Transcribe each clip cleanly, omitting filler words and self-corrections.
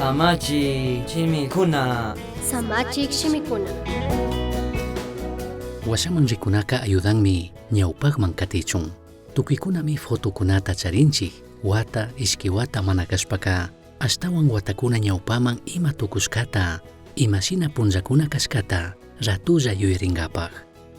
Samachi shimikuna. Samachik shimikuna. Washaman rikunaka ayudanmi ñawpakman katichun. Tukuykunami fotokunata charinchik, wata, ishki wata mana kashpaka, ashtawan watakuna ñawpaman ima tukushkata, imashina punllakuna kashkata, ratulla yuyarinkapak.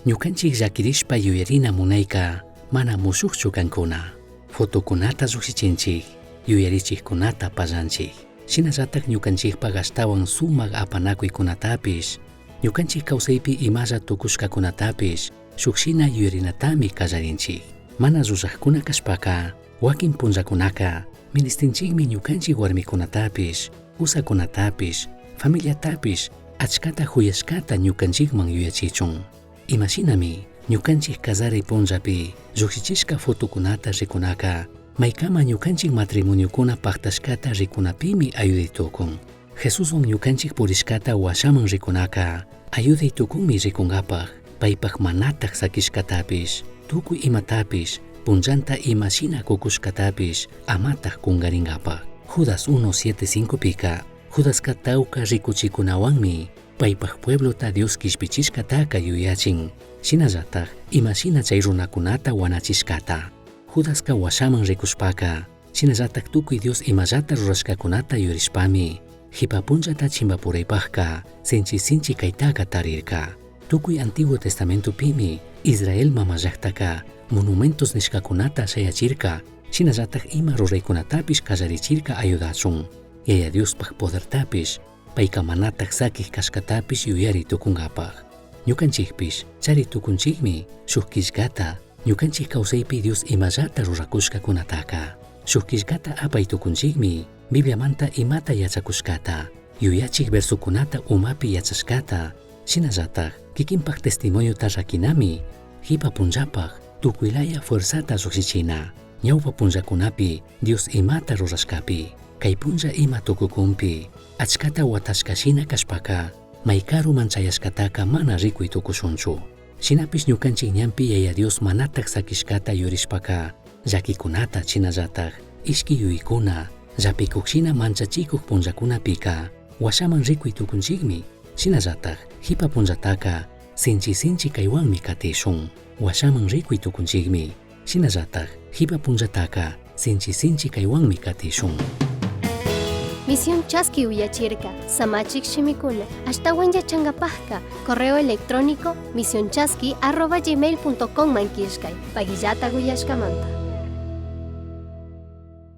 Ñukanchik llakirishpa yuyarina munayka mana mushukchu kankuna. Fotokunata llukshichinchik, yuyarichikkunata pallanchik. Shinallatak ñukanchikpak ashtawan sumak apanakuykunatapish, ñukanchik kawsaypi imalla tukushkakunatapish shuk shina yuyarinatami kallarinchik. Mana rurakkuna kashpaka, wakin punllakunaka ministinchikmi ñukanchik warmikunatapish, usakunatapish, familiatapish achkata huyashkata ñukanchikman yuyachichun. Imashinami ñukanchik kallaray punllapi llukshichishka fotokunata rikunaka maykama ñukanchik matrimoniokuna paktashkata rikunapimi ayuday tukun. Jesuswan ñukanchik purishkata washaman rikunaka ayuday tukunmi rikunkapak paypak manatak sakishkatapish tukuy imatapish punllanta imashina kukushkatapish amatak kunkarinkapak. Judas 1.7.5 pika Judaska tawka rikuchikunawanmi paypak pueblota Dios kishpichishkataka yuyachin, shinallatak imashina chay runakunata wanachishkata. Judaska washaman rikushpaka, shinallatak tukuy Dios imallata rurashkakunata yurishpami, jipa punllata chimpapuraypakka sinchi sinchi kaytaka tarirka. Tukuy Antiguo Testamentopimi Israel mama llaktaka monumentos nishkakunata shayachirka, shinallatak ima ruraykunatapish kallarichirka ayudachun. Yaya Diospaj podertapish, payka manatak sakik kashkatapish yuyari tukunkapak. Ñukanchikpish chari tukunchikmi shuk killkata ñukanchik kawsaypi Dios imallata rurakushkakunataka. Shuk killkata apay tukunchikmi Bibliamanta imata yachakushkata, yuyachik versokunata umapi yachashkata, shinallatak kikinpak testimoniota rakinami jipa punllapak tukuylaya fuerzata llukshichina. Ñawpa punllakunapi Dios imata rurashkapi, kay punlla ima tukukunpi, achkata watashkashina kashpaka, maykaruman chayashkataka mana rikuy tukushunchu. Shinapish ñukanchik ñanpi Yaya Dios manatak sakishkata yurishpaka, llakikunata shinallatak ishki yuyaykuna, llapikukshina manchachikuk punllakunapika, washaman rikuy tukunchikmi, shinallatak jipa punllataka sinchi sinchi kaywanmi katishun. Washaman rikuy tukunchikmi, shinallatak jipa punllataka sinchi sinchi kaywanmi katishun. Misión Chaski uyachirka, Samachik shimikuna, ashtawan yachankapajka, correo electrónico misionchaski@gmail.com man killkay, pagillata uyashkamanta.